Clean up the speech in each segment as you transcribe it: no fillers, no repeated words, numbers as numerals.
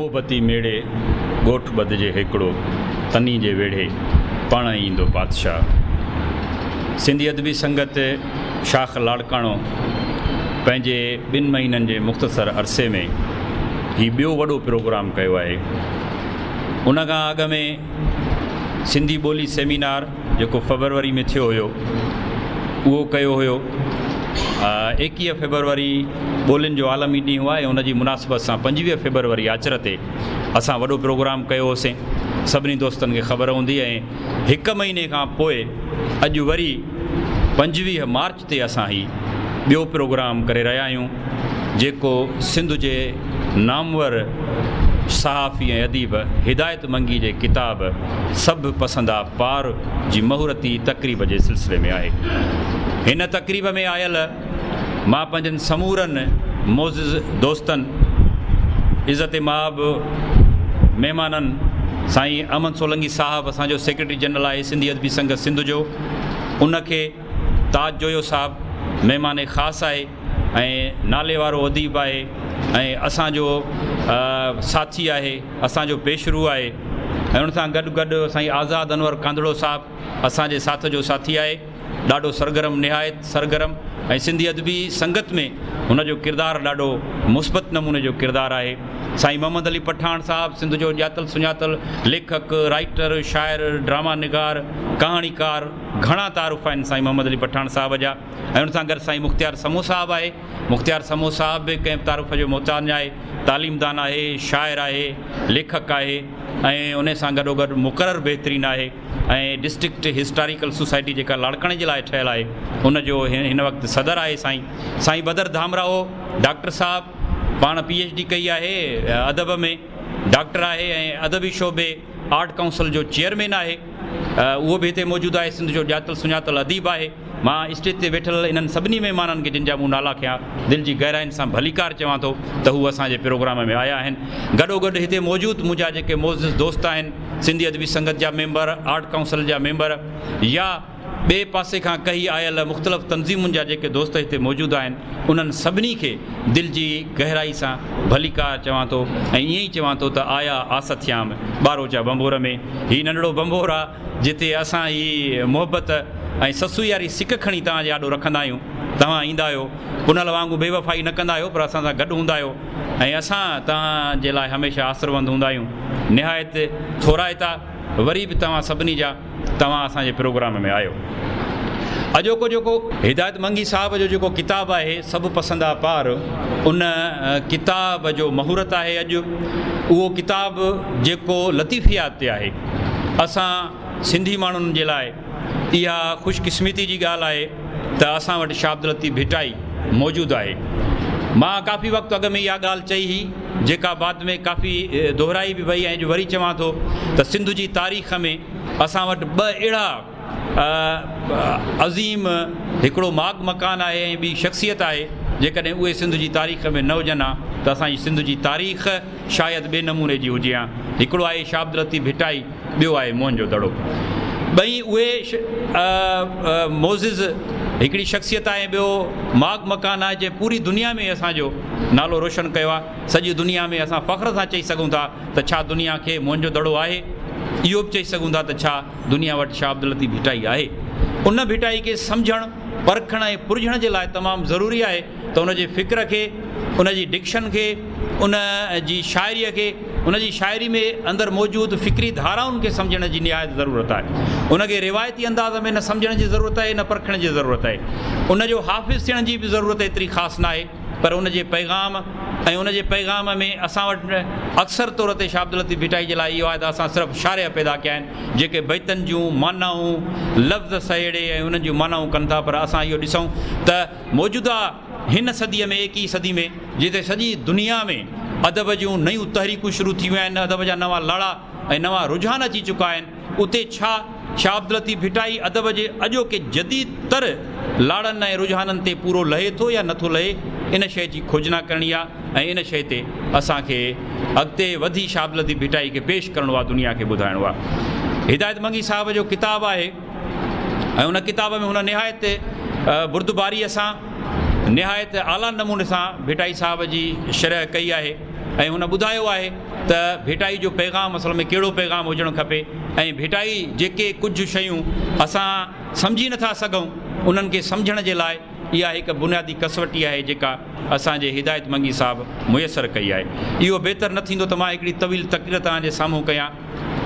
محبتي ميڙي ڳوٺ ٻڌجي هيڪڙو، تني جي ويڙهي پاڻ ايندو بادشاهه. سنڌي ادبي سنگت شاخ لاڙڪاڻو پنهنجي ٻن مهينن جي مختصر عرصي ۾ هي ٻيو وڏو پروگرام ڪيو آهي. ان کان اڳ ۾ سنڌي ٻولي سيمينار جيڪو فيبروري ۾ ٿيو هيو اهو ڪيو هيو. 21 فيبروري ٻولين جو عالمي ڏينهن آهي ان جي مناسبت سان 25 فيبروري آچر تي اسان وڏو پروگرام ڪيو هوسين سڀني دوستن کي خبر هوندي ۽ هڪ مهيني کان پوء اڄ وري 25 مارچ تي اسان هي ٻيو پروگرام ڪري رهيا آهيون جيڪو سنڌ جي نامور صحافي ۽ اديب هدايت منگي جي ڪتاب سڀ پسندا پار جي مهورتي تقريب جي سلسلي ۾ آهي. هن تقريب ۾ آيل مان پنهنجن سمورن معزز دوستن، عزت مآب مهمانن سائين احمد سولنگي صاحب اسان جو سيڪريٽري جنرل آهي سنڌي ادبي سنگت سنڌ جو ان کي تاج جويو صاحب مهمان خاص آهي ۽ نالي وارو اديب آهي ۽ اسان جو ساٿي آهي اسان جو پيشرو آهي ۽ ان سان گڏ گڏ سائين آزاد انور ڪانڌڙو صاحب اسان جي ساٿ جو ساٿي آهي ڏاڍو سرگرم نهايت سرگرم ۽ سنڌي ادبي سنگت ۾ هن جو ڪردار ڏاڍو مثبت نموني جو ڪردار آهي سائين محمد علي پٺاڻ صاحب سنڌ جو ڄاتل سڃاتل ليکڪ رائيٽر شاعر ڊراما نگار ڪهاڻيڪار گهڻا تعارف آهن سائين محمد علي پٺاڻ صاحب جا ۽ ان سان گڏ سائين مختيار سمون صاحب آهي مختيار سمون صاحب به ڪنهن به تعارف جو محتاج نه آهي تعليمدان آهي شاعر آهي ليکڪ آهي ۽ ان سان گڏو گڏ مقرر بهترين آهي ۽ ڊسٽرڪٽ هسٽاريڪل سوسائٽي جيڪا لاڙڪاڻي جي لاء ٺهيل آهي ان جو هن وقت صدر آهي سائين سائين بدر ڌامراهو ڊاڪٽر صاحب پاڻ پي ايڇ ڊي ڪئي آهي ادب ۾ ڊاڪٽر آهي ۽ ادبي شعبي آرٽ ڪائونسل جو چيئرمين آهي اهو به هتي موجود آهي سنڌ جو ڄاتل سڃاتل اديب آهي مان اسٽيج تي ويٺل انهن سڀني مهمانن کي جن جا مون نالا کنيا دل جي گهراين سان ڀليڪار چوان ٿو ته هو اسان جي پروگرام ۾ آيا آهن گڏوگڏ هتي موجود منهنجا جيڪي معزز دوست آهن سنڌي ادبي سنگت جا ميمبر آرٽ ڪائونسل جا ميمبر يا ٻئي پاسي کان ڪهي آيل مختلف تنظيمن جا جيڪي دوست هتي موجود آهن انهن سڀني کي دل جي گهرائي سان ڀليڪار چوان ٿو ۽ ائين ئي چوان ٿو ته آيا آس ٿيام ٻاروچا ڀنڀور ۾ هي ننڍڙو ڀنڀور آ جتي اسان هي محبت ۽ سسئي واري سڪ کڻي توهان جي آڏو رکندا آهيون توهان ايندا آهيو پنهل وانگو بي وفائي نه ڪندا آهيو پر اسان سان گڏ هوندا آهيو ۽ اسان توهان جي لاء هميشه آسروند هوندا آهيون نهايت ٿورائتا وري به توهان سڀني جا توهان اسان جي پروگرام ۾ آيو. اڄوڪو جيڪو هدايت منگي صاحب جو جيڪو ڪتاب آهي سڀ پسندا پار ان ڪتاب جو مهورت آهي اڄ اهو ڪتاب جيڪو لطيفيات تي آهي اسان سنڌي ماڻهن جي لاء اها خوش قسمتي جي ڳالهه آهي ته اسان وٽ شاهه عبداللطيف ڀٽائي موجود آهي مان ڪافي وقت اڳ ۾ اها ڳالهه چئي هئي جيڪا بعد ۾ ڪافي دهرائي به وئي ۽ اڄ وري چوان ٿو ته سنڌ جي تاريخ ۾ اسان وٽ ٻه اهڙا عظيم هڪڙو ماڳ مڪان آهي ۽ ٻي شخصيت آهي جيڪڏهن اهي سنڌ جي تاريخ ۾ نه هجن ها ته اسان جي سنڌ جي تاريخ شايد ٻئي نموني جي هجي ها هڪڙو آهي شاهه عبداللطيف ڀٽائي ٻيو آهي موهن جو دڙو ٻئي اهي معزز هڪڙي شخصيت آهي ٻيو ماڳ مڪان آهي جنهن پوري دنيا ۾ اسان جو نالو روشن ڪيو آهي سڄي دنيا ۾ اسان فخر سان چئي سگهون ٿا ته ڇا دنيا کي موهن جو دڙو آهي؟ اهو به چئي سگهون ٿا ته ڇا دنيا وٽ شاهه عبداللطيف ڀٽائي آهي؟ ان ڀٽائي کي سمجهڻ، پرکڻ ۽ پرجهڻ جي لاء تمام ضروري آهي ته ان جي فڪر کي، ان جي ڊڪشن کي، ان جي شاعريء کي، ان جي شاعري ۾ اندر موجود فڪري ڌارائن کي سمجهڻ جي نهايت ضرورت آهي. ان کي روايتي انداز ۾ نه سمجهڻ جي ضرورت آهي نه پرکڻ جي ضرورت آهي. ان جو حافظ ٿيڻ جي به ضرورت ايتري خاص ناهي. پر ان جي پيغام ۽ ان جي پيغام ۾ اسان وٽ اڪثر طور تي شاهه عبداللطيف ڀٽائي جي لاء اهو آهي ته اسان صرف شارح پيدا ڪيا آهن جيڪي بيتن جون معنائون لفظ سهيڙي ۽ انهن جون معنائون ڪن ٿا پر اسان اهو ڏسون ته موجوده هن صديء ۾ ايڪيهين صدي ۾ جتي سڄي دنيا ۾ ادب جون نيون تحريڪون شروع ٿي ويون آهن ادب جا نوان لاڙا ۽ نوان رجحان اچي چڪا آهن اتي ڇا شاهه عبداللطيف ڀٽائي ادب جي اڄوڪي جديد تر لاڙن ۽ رجحانن تي پورو لهي ٿو يا نٿو لهي، ان شيء جي کوجنا ڪرڻي آ ۽ ان شيء تي اسان کي اڳتي وڌي شاهه عبداللطيف ڀٽائي کي پيش ڪرڻو آ، دنيا کي ٻڌائڻو آ. هدايت منگي صاحب جو ڪتاب آهي ۽ ان ڪتاب ۾ هن نهايت بردباريء سان نهايت اعليٰ نموني سان ڀٽائي صاحب جي شرح ڪئي آهي. ۽ هن ٻڌايو آهي ته ڀٽائي جو پيغام اصل ۾ ڪهڙو پيغام هجڻ کپي ۽ ڀٽائي جيڪي ڪجهه شيون اسان سمجهي نٿا سگهون انهن کي سمجهڻ جي لاء اها هڪ بنيادي ڪسوٽي آهي جيڪا اسان جي هدايت منگي صاحب ميسر ڪئي آهي. اهو بهتر نه ٿيندو ته مان هڪڙي طويل تقرير توهان جي سامهون ڪيان.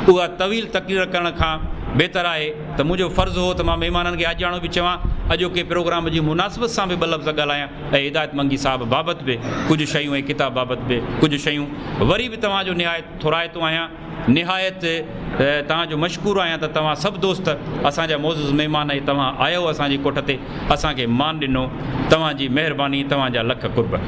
اها طويل تقرير ڪرڻ کان بهتر آهي ته منهنجو فرض هو ته مان مهمانن کي آجياڻو به چوان، اڄوڪي پروگرام جي مناسبت سان به ٻه لفظ ڳالهايان ۽ هدايت منگي صاحب بابت به ڪجهه شيون ۽ ڪتاب بابت به ڪجهه شيون. وري به توهان جو نهايت ٿورائتو آهيان. نهايت توهان جو مشڪور آهيان ته توهان سڀ دوست اسان جا معزز مهمان ۽ توهان آيو اسان جي ڪوٺ تي اسان کي مان ڏنو. توهان جي مهرباني توهان جا لک قرب.